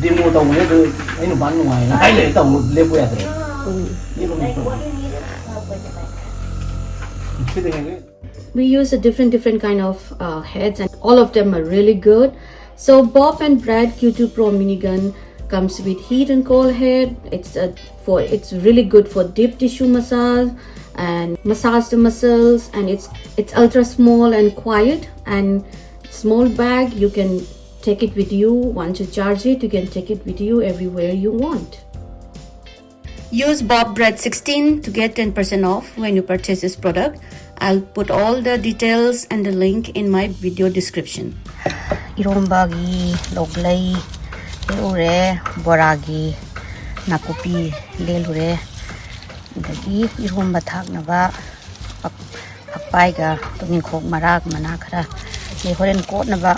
Demo ꯇꯧꯕꯅꯦ ꯑꯗꯨ꯫ ꯑꯩ ꯅꯨꯄꯥꯅ ꯅꯨꯡꯉꯥꯏꯅ ꯍꯥꯏ ꯂꯩꯔꯦ, ꯇꯧꯕ ꯂꯦꯞꯄꯨ ꯌꯥꯗ꯭ꯔꯦ꯫ ꯎꯝ꯫ ꯂꯦꯞꯄꯨ ꯌꯥꯗ꯭ꯔꯦ꯫ ꯁꯤꯗ ꯍꯦꯟꯒꯩ꯫ We use a different different kind of uh, heads, and all of them are really good. So Bob and Brad Q two Pro minigun comes with heat and cold head. It's a for it's really good for deep tissue massage and massage the muscles, and it's it's ultra small and quiet and small bag. You can take it with you. Once you charge it, you can take it with you everywhere you want. Use Bob Brad sixteen to get ten percent off when you purchase this product. I'll put all the details and the link in my video description. ꯏꯔꯣꯝꯕꯒꯤ ꯂꯣꯛꯂꯩ ꯂꯩꯔꯨꯔꯦ, ꯕꯣꯔꯥꯒꯤ ꯅꯥꯀꯨꯞꯄꯤ ꯂꯩꯔꯨꯔꯦ, ꯑꯗꯒꯤ ꯏꯔꯣꯝꯕ ꯊꯥꯛꯅꯕ ꯐꯛ-, ꯐꯛꯄꯥꯏꯒ ꯇꯨꯅꯤꯡꯈꯣꯛ ꯃꯔꯥꯒ ꯃꯅꯥ ꯈꯔ, ꯑꯗꯩ ꯍꯣꯔꯦꯟ ꯀꯣꯠꯅꯕ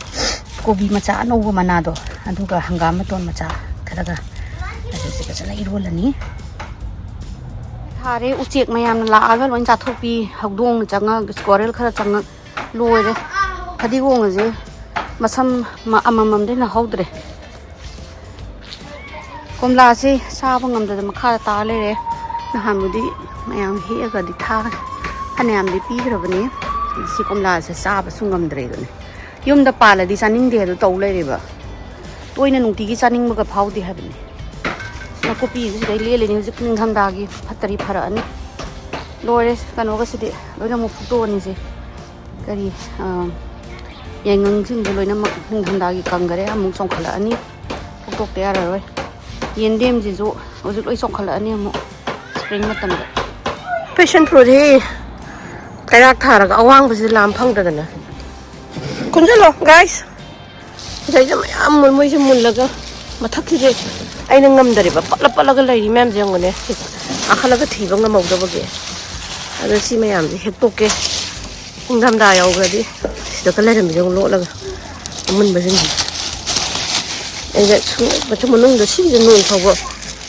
ꯀꯣꯕꯤ ꯃꯆꯥ ꯑꯅꯧꯕ ꯃꯅꯥꯗꯣ, ꯑꯗꯨꯒ ꯍꯪꯒꯥꯝ ꯃꯇꯣꯟ ꯃꯆꯥ ꯈꯔꯒ ꯑꯗꯨꯁꯨ ꯐꯖꯅ ꯏꯔꯣꯜꯂꯅꯤ꯫ ꯊꯥꯔꯦ, ꯎꯆꯦꯛ ꯃꯌꯥꯝꯅ ꯂꯥꯛꯑꯒ ꯂꯣꯏ ꯆꯥꯊꯣꯛꯄꯤ꯫ ꯍꯧꯗꯣꯡꯅ ꯆꯪꯉꯛ, squirrel ꯈꯔ ꯆꯪꯉꯛ, ꯂꯣꯏꯔꯦ꯫ ꯐꯗꯤꯒꯣꯝꯒꯁꯦ ꯃꯁꯝ ꯃ-, ꯑꯃꯃꯝꯗꯩ ꯍꯦꯟꯅ ꯍꯧꯗ꯭ꯔꯦ꯫ ꯀꯣꯝꯂꯥꯁꯦ ꯆꯥꯕ ꯉꯝꯗꯗꯅ ꯃꯈꯥꯗ ꯇꯥ ꯂꯩꯔꯦ꯫ ꯅꯍꯥꯟꯕꯨꯗꯤ ꯃꯌꯥꯝ ꯍꯦꯛꯑꯒꯗꯤ ꯊꯥ ꯐꯅꯌꯥꯝꯗꯤ ꯄꯤꯈ꯭ꯔꯕꯅꯤ꯫ ꯁꯤ ꯀꯣꯝꯂꯥꯁꯦ ꯆꯥꯕꯁꯨ ꯉꯝꯗ꯭ꯔꯦꯗꯨꯅꯤ꯫ ꯌꯨꯝꯗ ꯄꯥꯜꯂꯗꯤ ꯆꯥꯅꯤꯡꯗꯦ ꯑꯗꯨ ꯇꯧ ꯂꯩꯔꯦꯕ꯫ ꯇꯣꯏꯅ ꯅꯨꯡꯇꯤꯒꯤ ꯆꯥꯅꯤꯡꯕꯒ ꯐꯥꯎꯗꯦ ꯍꯥꯏꯕꯅꯤ꯫ ꯅꯥꯀꯨꯞꯄꯤꯁꯨ ꯁꯤꯗꯩ ꯂꯦꯜꯂꯤꯅꯤ꯫ ꯍꯧꯖꯤꯛ ꯅꯤꯡꯊꯝꯊꯥꯒꯤ ꯐꯠꯇꯔꯤ ꯐꯔꯛꯑꯅꯤ꯫ ꯂꯣꯏꯔꯦ ꯀꯩꯅꯣꯒꯁꯤꯗꯤ ꯂꯣꯏꯅ ꯑꯃꯨꯛ ꯐꯨꯛꯇꯣꯛꯑꯅꯤꯁꯦ꯫ ꯀꯔꯤ, ꯑ, ꯌꯥꯏꯉꯪꯁꯤꯡꯁꯦ ꯂꯣꯏꯅꯃꯛ ꯅꯤꯡꯊꯝꯊꯥꯒꯤ ꯀꯪꯈꯔꯦ, ꯑꯃꯨꯛ ꯆꯣꯡꯈꯠꯂꯛꯑꯅꯤ꯫ ꯐꯨꯛꯇꯣꯛꯇ ꯌꯥꯔꯔꯣꯏ꯫ ꯌꯦꯟꯗꯦꯝꯁꯤꯁꯨ ꯍꯧꯖꯤꯛ ꯂꯣꯏ ꯆꯣꯡꯈꯠꯂꯛꯑꯅꯤ ꯑꯃꯨꯛ spring ꯃꯇꯝꯗ꯫ Passion fruit ꯍꯤ ꯀꯩꯔꯥꯛ ꯊꯥꯔꯒ ꯑꯋꯥꯡꯕꯁꯤꯗ ꯂꯥꯝ ꯐꯪꯗꯗꯅ꯫ ꯀꯨꯝꯁꯤꯜꯂꯣ, guys꯫ ꯁꯤꯗꯩꯗ ꯃꯌꯥꯝ ꯃꯨꯟ- ꯃꯣꯏꯁꯦ ꯃꯨꯜꯂꯒ ꯃꯊꯛꯁꯤꯗꯤ ꯑꯩꯅ ꯉꯝꯗꯔꯦꯕ, ꯄꯠꯂ ꯄꯠꯂꯒ ꯂꯩꯔꯤ ꯃꯌꯥꯝꯁꯦ ꯌꯦꯡꯉꯨꯅꯦ, ꯀꯥꯈꯠꯂꯒ ꯊꯤꯕ ꯉꯝꯍꯧꯗꯕꯒꯤ꯫ ꯑꯗꯣ ꯁꯤ ꯃꯌꯥꯝꯁꯦ ꯍꯦꯛꯇꯣꯛꯀꯦ꯫ ꯏꯪꯊꯝꯊꯥ ꯌꯧꯈ꯭ꯔꯗꯤ ꯁꯤꯗꯒ ꯂꯩꯔꯝꯃꯤꯁꯦ ꯑꯃꯨꯛ ꯂꯣꯠꯂꯒ ꯑꯃꯨꯟꯕꯁꯤꯡꯁꯦ꯫ ꯑꯩꯅ ꯁꯨꯝ ꯃꯆꯨ ꯃꯅꯨꯡꯗ ꯁꯤꯒꯤꯁꯦ ꯅꯣꯡ ꯐꯥꯎꯕ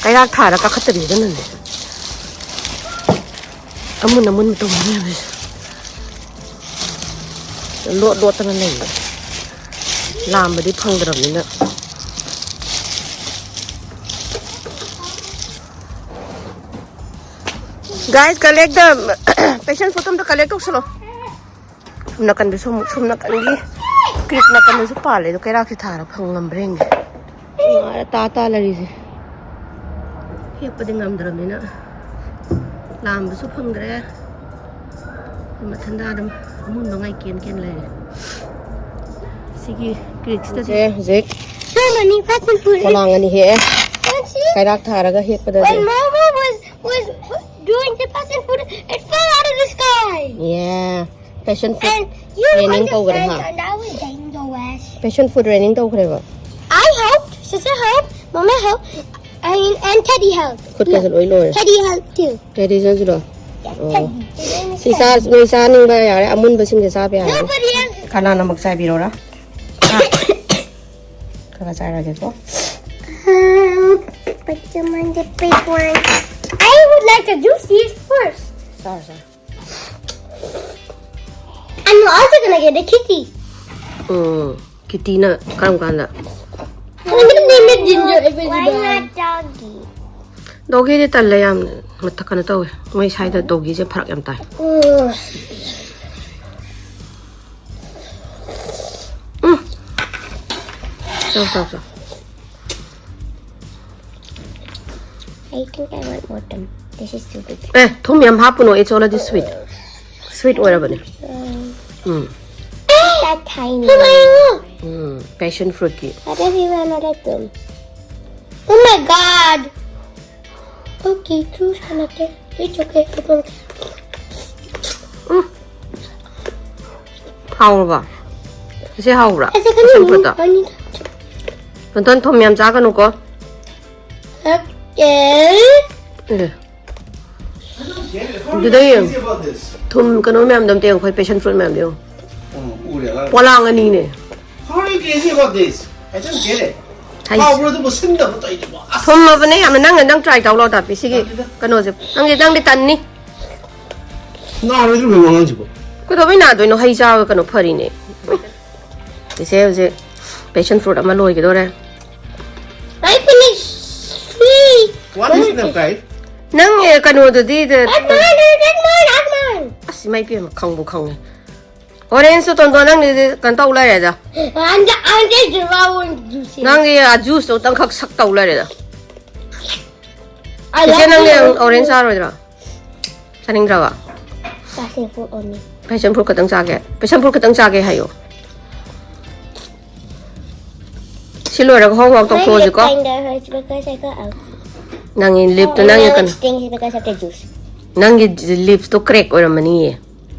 ꯀꯩꯔꯥꯛ ꯊꯥꯔ ꯀꯥꯈꯠꯇꯕꯤꯗꯅꯅꯦ꯫ ꯑꯃꯨꯟ ꯑꯃꯨꯟꯕ ꯇꯧꯕ ꯃꯌꯥꯝꯁꯦ ꯂꯣꯠ ꯂꯣꯠꯇꯅ ꯂꯩꯌꯦ꯫ ꯂꯥꯝꯕꯗꯤ ꯐꯪꯗ꯭ꯔꯕꯅꯤꯅ꯫ Guys, collect the passion fruit ꯑꯝꯇ collect ꯇꯧꯁꯜꯂꯣ꯫ ꯁꯨꯝ ꯅꯥꯀꯟꯗꯁꯨ ꯑꯃꯨꯛ, ꯁꯨꯝ ꯅꯥꯀꯟꯒꯤ ꯀ꯭ꯔꯤꯛ ꯅꯥꯀꯟꯗꯁꯨ ꯄꯥꯜꯂꯦ꯫ ꯑꯗꯣ ꯀꯩꯔꯥꯛꯁꯦ ꯊꯥꯔ ꯐꯪ ꯉꯝꯕ꯭ꯔꯥ ꯌꯦꯡꯒꯦ꯫ ꯉꯥꯔ ꯇꯥ ꯇꯥ ꯂꯩꯔꯤꯁꯦ꯫ ꯍꯦꯛꯄꯗꯤ ꯉꯝꯗ꯭ꯔꯕꯅꯤꯅ ꯂꯥꯝꯕꯁꯨ ꯐꯪꯗ꯭ꯔꯦ꯫ ꯃꯊꯟꯗ ꯑꯗꯨꯝ ꯑꯃꯨꯟꯕ ꯉꯥꯏ ꯀꯦꯟ ꯀꯦꯟ ꯂꯩꯔꯦ꯫ ꯁꯤꯒꯤ ꯀ꯭ꯔꯤꯛꯁꯤꯗꯗꯤ ꯁꯦ ꯍꯧꯖꯤꯛ So many passion fruit. ꯄꯣꯂꯥꯡ ꯑꯅꯤ ꯍꯦꯛꯑꯦ꯫ Don't see? ꯀꯩꯔꯥꯛ ꯊꯥꯔꯒ ꯍꯦꯛꯄꯗꯗꯤ꯫ When Mama was, was doing the passion fruit, it fell out of the sky. Yeah. Passion fruit And you raining understand, ꯀꯧꯈ꯭ꯔꯦ, ꯍꯥ? And I was dying the worst. Passion fruit raining ꯇꯧꯈ꯭ꯔꯦꯕ꯫ I helped, Sister helped, Mama helped, I mean, and Teddy helped. ꯈꯨꯠꯀꯁꯨ ꯂꯣꯏ ꯂꯣꯏꯔꯦ꯫ Teddy helped too. Teddy ꯁꯤꯁꯨ? ꯑꯣ꯫ Yeah, Teddy. His name is ꯁꯤ ꯆꯥ-, Teddy. ꯅꯣꯏ ꯆꯥꯅꯤꯡꯕ ꯌꯥꯔꯦ, ꯑꯃꯨꯟꯕꯁꯤꯡꯁꯦ ꯆꯥꯕ ꯌꯥꯔꯦ꯫ Nobody else. ꯀꯅꯥꯅ ꯑꯃꯨꯛ ꯆꯥꯏꯕꯤꯔꯣꯔꯥ? ꯈꯔ ꯆꯥꯏꯔꯒꯦꯀꯣ꯫ Um, put them on the big one. I would like the juices first. ꯆꯥꯔꯣ, ꯆꯥꯔꯣ꯫ I'm also gonna get a kitty. ꯎꯝ, ꯀꯤꯇꯤꯅ ꯀꯔꯝ ꯀꯥꯟꯗ? I'm gonna name it Ginger if it's Why bad. Not doggy? ꯗꯣꯒꯤꯗꯤ ꯇꯜꯂꯦ ꯌꯥꯝꯅ꯫ ꯃꯊꯛ ꯀꯩꯅꯣ ꯇꯧꯋꯦ꯫ ꯃꯣꯏ ꯁ꯭ꯋꯥꯏꯗ ꯗꯣꯒꯤꯁꯦ ꯐꯔꯛ ꯌꯥꯝ ꯇꯥꯏ꯫ ꯎꯝ꯫ ꯎꯝ꯫ ꯆꯥꯎ, ꯆꯥꯎ, ꯆꯥꯎ꯫ I think I want more them. This is too big. ꯑꯦ, ꯊꯨꯝ ꯌꯥꯝ ꯍꯥꯞꯄꯨꯅꯣ, it's already sweet. Sweet ꯑꯣꯏꯔꯕꯅꯦ꯫ Um. That tiny. Um, passion fruitꯀꯤ꯫ What if we wanna get them? Oh my God! Okay, choose another. It's okay, I don't care. ꯎꯝ꯫ ꯍꯥꯎꯔꯕ? ꯁꯤ ꯍꯥꯎꯕ꯭ꯔꯥ? Passion fruitꯇꯣ? ꯇꯣꯟꯇꯣꯟ, ꯊꯨꯝ ꯌꯥꯝ ꯆꯥꯒꯅꯨꯀꯣ꯫ ꯑꯦ꯫ ꯑꯗꯨꯗ ꯌꯦꯡꯉꯨ꯫ ꯊꯨꯝ ꯀꯩꯅꯣ ꯃꯌꯥꯝꯗꯣ ꯑꯝꯇ ꯌꯦꯡꯉꯨ, ꯑꯩꯈꯣꯏ passion fruit ꯃꯌꯥꯝꯗꯣ ꯌꯦꯡꯉꯨ꯫ ꯎꯝ, ꯎꯔꯦ, ꯑꯉꯥꯡ꯫ ꯄꯣꯂꯥꯡ ꯑꯅꯤꯅꯦ꯫ How are you crazy about this? I don't get it. ꯍꯥꯏꯁꯦ꯫ ꯍꯥꯎꯕ꯭ꯔꯣ ꯑꯗꯨꯕꯨ ꯁꯤꯟꯗꯕ ꯇꯧꯔꯤꯗꯨꯕꯣ? ꯑꯁ! ꯊꯨꯝꯃꯕꯅꯦ ꯌꯥꯝꯅ꯫ ꯅꯪ, ꯅꯪ try ꯇꯧ ꯂꯥꯎ, ꯇꯥꯄꯤ꯫ ꯁꯤꯒꯤ ꯇꯜꯂꯤꯗ꯫ ꯀꯩꯅꯣꯁꯦ꯫ ꯅꯪꯗꯤ, ꯅꯪꯗꯤ ꯇꯟꯅꯤ꯫ ꯅꯥꯔꯣꯏꯗ꯭ꯔꯣ ꯀꯩꯅꯣ ꯑꯉꯥꯡꯁꯤꯕꯣ? ꯀꯩꯗꯧꯕꯩ ꯅꯥꯗꯣꯏꯅꯣ? ꯍꯩ ꯆꯥꯕ ꯀꯩꯅꯣ ꯐꯔꯤꯅꯦ꯫ ꯏꯆꯦ ꯍꯧꯖꯤꯛ passion fruit ꯑꯃ ꯂꯣꯏꯒꯗꯧꯔꯦ꯫ I finish three. One is enough, guys. ꯅꯪ, ꯑꯦ, ꯀꯩꯅꯣꯗꯨꯗꯤ, ꯗ-, That's mine, that's mine, that's mine. ꯑꯁ, ꯏꯃꯥ ꯏꯄꯦꯝꯃ, ꯈꯪꯕꯨ ꯈꯪꯉꯦ꯫ Orangeꯇꯣ ꯇꯣꯟꯗꯣꯟ ꯅꯪꯒꯤꯗꯤ ꯀꯩꯅꯣ ꯇꯧ ꯂꯩꯔꯦꯗ꯫ I'm the, I'm the dragon juice. ꯅꯪꯒꯤ ꯑꯥ juiceꯇꯣ ꯇꯪꯈꯛ ꯁꯛ ꯇꯧ ꯂꯩꯔꯦꯗ꯫ I ꯏꯆꯦ, love ꯅꯪꯗꯤ you. Orange ꯆꯥꯔꯣꯏꯗ꯭ꯔꯣ? ꯆꯥꯅꯤꯡꯗ꯭ꯔꯕ? Passion fruit only. Passion fruit ꯈꯛꯇꯪ ꯆꯥꯒꯦ? Passion fruit ꯈꯛꯇꯪ ꯆꯥꯒꯦ ꯍꯥꯏꯌꯣ꯫ ꯁꯤ ꯂꯣꯏꯔꯒ homework ꯇꯧꯊꯣꯛꯑꯁꯤꯀꯣ꯫ My lip kinda hurts because I got out. ꯅꯪꯒꯤ lipꯇꯣ, Oh, ꯅꯪꯒꯤ now ꯀꯩꯅꯣ, it stinks because of the juice. ꯅꯪꯒꯤ lipsꯇꯣ crack ꯑꯣꯏꯔꯝꯃꯅꯤꯌꯦ꯫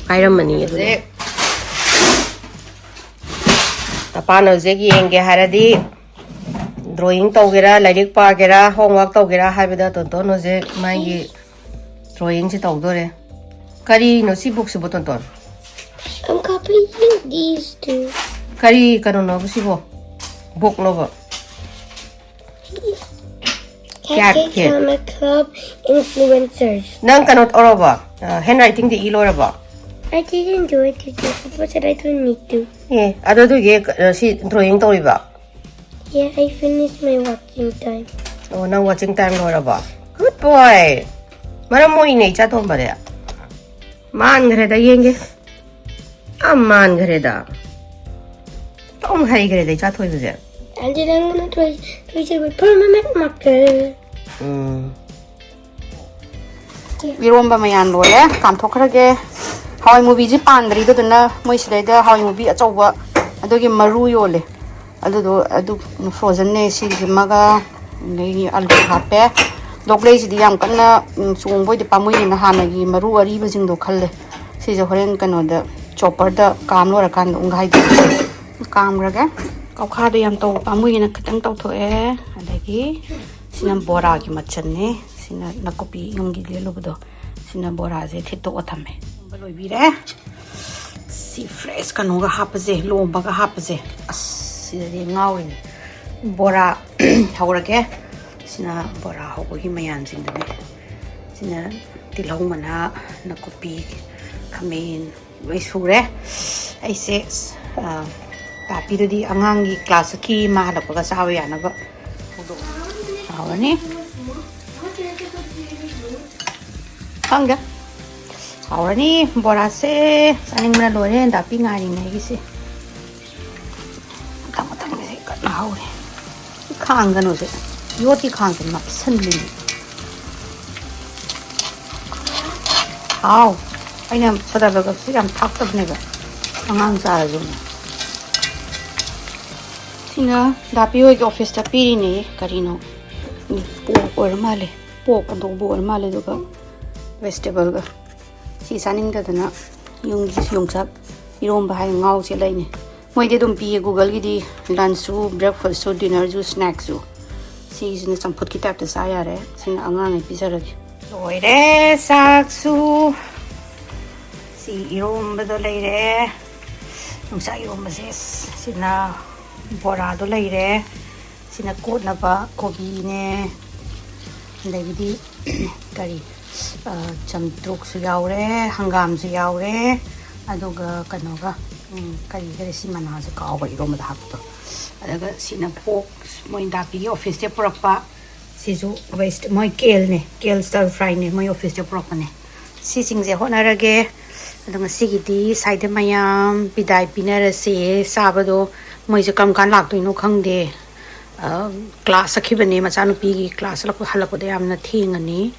ꯀꯥꯏꯔꯝꯃꯅꯤꯌꯦ ꯑꯗꯨꯅ꯫ ꯍꯧꯖꯤꯛ ꯇꯄꯥꯅ ꯍꯧꯖꯤꯛ ꯌꯦꯡꯒꯦ ꯍꯥꯏꯔꯗꯤ, drawing ꯇꯧꯒꯦꯔꯥ, ꯂꯥꯏꯔꯤꯛ ꯄꯥꯒꯦꯔꯥ, homework ꯇꯧꯒꯦꯔꯥ ꯍꯥꯏꯕꯗ ꯇꯣꯟꯇꯣꯟ ꯍꯧꯖꯤꯛ ꯃꯥꯒꯤ drawingꯁꯦ ꯇꯧꯗꯣꯔꯦ꯫ ꯀꯔꯤꯅꯣ ꯁꯤ bookꯁꯤꯕꯨ, ꯇꯣꯟꯇꯣꯟ? I'm copying these two. ꯀꯔꯤ ꯀꯩꯅꯣꯅꯣꯕ ꯁꯤꯕꯣ? Bookꯂꯣꯕ? Cat Cat Kid. Kid. I'm a club influencers. ꯅꯪ ꯀꯩꯅꯣ ꯇꯧꯔꯕꯣ? ꯑ, handwritingꯗꯤ ꯏ ꯂꯣꯏꯔꯕꯣ? I didn't do it today. Papa said I don't need to. ꯑꯦ, ꯑꯗꯣ ꯑꯗꯨꯒꯤ, ꯑ, ꯁꯤ drawing ꯇꯧꯔꯤꯕ? Yeah, I finished my watching time. ꯑꯣ, ꯅꯪ watching time ꯂꯣꯏꯔꯕꯣ? Good boy. ꯃꯔꯝ ꯃꯣꯛꯏꯅꯦ ꯏꯆꯥ ꯇꯣꯝꯕꯗꯤ꯫ ꯃꯥꯟꯈ꯭ꯔꯦꯗ, ꯌꯦꯡꯒꯦ꯫ ꯌꯥꯝ ꯃꯥꯟꯈ꯭ꯔꯦꯗ꯫ ꯌꯥꯝ ꯍꯩꯈ꯭ꯔꯦꯗ ꯏꯆꯥ ꯊꯣꯏꯕꯁꯦ꯫ And then I'm gonna trace, trace it with permanent marker. ꯎꯝ꯫ ꯏꯔꯣꯝꯕ ꯃꯌꯥꯟ ꯂꯣꯏꯔꯦ, ꯀꯥꯝꯊꯣꯛꯈ꯭ꯔꯒꯦ꯫ ꯍꯋꯥꯏ ꯃꯨꯕꯤꯁꯦ ꯄꯥꯟꯗ꯭ꯔꯤꯗꯨꯗꯨꯅ ꯃꯣꯏ ꯁꯤꯗꯩꯗ ꯍꯋꯥꯏ ꯃꯨꯕꯤ ꯑꯆꯧꯕ, ꯑꯗꯨꯒꯤ ꯃꯔꯨ ꯌꯣꯜꯂꯦ꯫ ꯑꯗꯨꯗꯣ, ꯑꯗꯨ frozenꯅꯦ, ꯁꯤꯁꯤꯃꯒ, ꯑꯗꯒꯤ ꯑꯂꯨ ꯍꯥꯞꯄꯦ꯫ ꯕ꯭ꯔꯣꯀꯣꯂꯤꯁꯤꯗꯤ ꯌꯥꯝ ꯀꯟꯅ, ꯎꯝ, ꯆꯣꯡꯕ ꯑꯣꯏꯗꯤ ꯄꯥꯝꯃꯨꯏꯅ ꯍꯥꯟꯅꯒꯤ ꯃꯔꯨ ꯑꯔꯤꯕꯁꯤꯡꯗꯣ ꯈꯜꯂꯦ꯫ ꯁꯤꯁꯦ ꯍꯣꯔꯦꯟ ꯀꯩꯅꯣꯗ, chopperꯗ ꯀꯥꯝ ꯂꯣꯏꯔꯀꯥꯟꯗ ꯑꯃꯨꯛ ꯍꯥꯏꯗꯣꯛꯀꯦ꯫ ꯀꯥꯝꯈ꯭ꯔꯒꯦ꯫ ꯀꯧꯈꯥꯗꯣ ꯌꯥꯝ ꯇꯧꯕ ꯄꯥꯝꯃꯨꯏꯅ ꯈꯤꯇꯪ ꯇꯧꯊꯣꯛꯑꯦ꯫ ꯑꯗꯒꯤ ꯁꯤꯅ ꯕꯣꯔꯥꯒꯤ ꯃꯆꯜꯅꯦ꯫ ꯁꯤꯅ ꯅꯥꯀꯨꯞꯄꯤ ꯌꯨꯝꯒꯤ ꯂꯦꯜꯂꯨꯕꯗꯣ, ꯁꯤꯅ ꯕꯣꯔꯥꯁꯦ ꯊꯤꯠꯇꯣꯛꯑ ꯊꯝꯃꯦ꯫ ꯂꯣꯏꯕꯤꯔꯦ꯫ ꯁꯤ ꯐ꯭ꯔꯦꯁ ꯀꯩꯅꯣꯒ ꯍꯥꯞꯄꯁꯦ, ꯂꯣꯝꯕꯒ ꯍꯥꯞꯄꯁꯦ꯫ ꯑꯁ, ꯁꯤꯗꯗꯤ ꯉꯥꯎꯔꯤꯅꯦ꯫ ꯕꯣꯔꯥ ꯍꯧꯔꯒꯦ꯫ ꯁꯤꯅ ꯕꯣꯔꯥ ꯍꯧꯕꯒꯤ ꯃꯌꯥꯝꯁꯤꯡꯗꯨꯅꯦ꯫ ꯁꯤꯅ ꯇꯤꯜꯍꯧ ꯃꯅꯥ, ꯅꯥꯀꯨꯞꯄꯤ, ꯈꯥꯃꯦꯟ, ꯂꯣꯏ ꯁꯨꯔꯦ꯫ ꯑꯩꯁꯦ, ꯑ, ꯇꯥꯄꯤꯗꯨꯗꯤ ꯑꯉꯥꯡꯒꯤ ꯀ꯭ꯂꯥꯁ ꯆꯠꯈꯤ, ꯃꯥ ꯍꯜꯂꯛꯄꯒ ꯆꯥꯕ ꯌꯥꯅꯕ ꯍꯧꯗꯣꯛ-, ꯍꯥꯎꯔꯅꯤ꯫ ꯈꯪꯗꯦ꯫ ꯍꯥꯎꯔꯅꯤ ꯕꯣꯔꯥꯁꯦ꯫ ꯆꯥꯅꯤꯡꯕꯅ ꯂꯣꯏꯔꯦ꯫ ꯗꯥꯄꯤ ꯉꯥꯏꯔꯤꯅꯦ ꯑꯩꯒꯤꯁꯦ꯫ ꯃꯊꯪ ꯃꯊꯪꯁꯦ ꯀꯟꯅ ꯍꯧꯔꯦ꯫ ꯈꯥꯡꯒꯅꯨꯁꯦ꯫ ꯌꯣꯠꯀꯤ ꯈꯥꯡꯁꯦ ꯅꯞꯁꯟꯕꯤꯅꯤ꯫ ꯍꯥꯎ꯫ ꯑꯩꯅ ꯁꯣꯗꯥ ꯕꯥꯏꯒꯞꯁꯦ ꯌꯥꯝ ꯊꯥꯛꯇꯕꯅꯦꯕ꯫ ꯑꯉꯥꯡ ꯆꯥꯔꯁꯨꯅꯦ꯫ ꯁꯤꯅ ꯗꯥꯄꯤ ꯍꯣꯏꯒꯤ ꯑꯣꯐꯤꯁꯇ ꯄꯤꯔꯤꯅꯦ꯫ ꯀꯔꯤꯅꯣ? ꯄꯣꯛ ꯑꯣꯏꯔ ꯃꯥꯜꯂꯦ꯫ ꯄꯣꯛ ꯑꯗꯧꯕ ꯑꯣꯏꯔ ꯃꯥꯜꯂꯦ꯫ ꯑꯗꯨꯒ ꯚꯦꯖꯤꯇꯦꯕꯜꯒ꯫ ꯁꯤ ꯆꯥꯅꯤꯡꯗꯗꯅ ꯌꯨꯝꯒꯤ ꯌꯣꯡꯆꯥꯛ ꯏꯔꯣꯝꯕ ꯍꯥꯏꯅ ꯉꯥꯎ ꯆꯦꯜꯂꯛꯏꯅꯦ꯫ ꯃꯣꯏꯗꯤ ꯑꯗꯨꯝ ꯄꯤꯌꯦ Googleꯒꯤꯗꯤ, lunchꯁꯨ, breakfastꯁꯨ, dinnerꯁꯨ, snacksꯁꯨ꯫ ꯁꯤꯁꯤꯅ ꯆꯝꯐꯨꯠꯀꯤ typeꯇ ꯆꯥ ꯌꯥꯔꯦ꯫ ꯁꯤꯅ ꯑꯉꯥꯡꯉꯩ ꯄꯤꯖꯔꯒꯦ꯫ ꯂꯣꯏꯔꯦ ꯆꯥꯛꯁꯨ꯫ ꯁꯤ ꯏꯔꯣꯝꯕꯗꯣ ꯂꯩꯔꯦ꯫ ꯌꯣꯡꯆꯥꯛ ꯏꯔꯣꯝꯕꯁꯦ꯫ ꯁꯤꯅ ꯕꯣꯔꯥꯗꯣ ꯂꯩꯔꯦ꯫ ꯁꯤꯅ ꯀꯣꯠꯅꯕ ꯀꯣꯕꯤꯅꯦ꯫ ꯑꯗꯒꯤꯗꯤ ꯀꯔꯤ, ꯑ, ꯆꯝꯇ꯭ꯔꯨꯛꯁꯨ ꯌꯥꯎꯔꯦ, ꯍꯪꯒꯥꯝꯁꯨ ꯌꯥꯎꯔꯦ, ꯑꯗꯨꯒ ꯀꯩꯅꯣꯒ, ꯎꯝ, ꯀꯔꯤ, ꯀꯔꯤ ꯁꯤ ꯃꯅꯥꯁꯦ ꯀꯥꯎꯕ, ꯏꯔꯣꯝꯕꯗ ꯍꯥꯞꯄꯗꯣ꯫ ꯑꯗꯨꯒ ꯁꯤꯅ ꯄꯣꯛ, ꯃꯣꯏ ꯗꯥꯄꯤꯒꯤ ꯑꯣꯐꯤꯁꯇ ꯄꯨꯔꯛꯄ꯫ ꯁꯤꯁꯨ waste, ꯃꯣꯏ ꯀꯦꯜꯅꯦ, ꯀꯦꯜ stir fryꯅꯦ, ꯃꯣꯏ ꯑꯣꯐꯤꯁꯇ ꯄꯨꯔꯛꯄꯅꯦ꯫ ꯁꯤꯁꯤꯡꯁꯦ ꯍꯣꯠꯅꯔꯒꯦ꯫ ꯑꯗꯣ ꯉꯁꯤꯒꯤꯗꯤ ꯁ꯭ꯋꯥꯏꯗ ꯃꯌꯥꯝ ꯕꯤꯗꯥꯏ ꯄꯤꯅꯔꯁꯦ꯫ ꯆꯥꯕꯗꯣ ꯃꯣꯏꯁꯦ ꯀꯔꯝ ꯀꯥꯟ ꯂꯥꯛꯇꯣꯏꯅꯣ ꯈꯪꯗꯦ꯫ ꯑ, ꯀ꯭ꯂꯥꯁ ꯆꯠꯈꯤꯕꯅꯦ, ꯃꯆꯥꯅꯨꯄꯤꯒꯤ ꯀ꯭ꯂꯥꯁ ꯍꯜꯂꯛꯄ-, ꯍꯜꯂꯛꯄꯗ ꯌꯥꯝꯅ ꯊꯦꯡꯉꯅꯤ꯫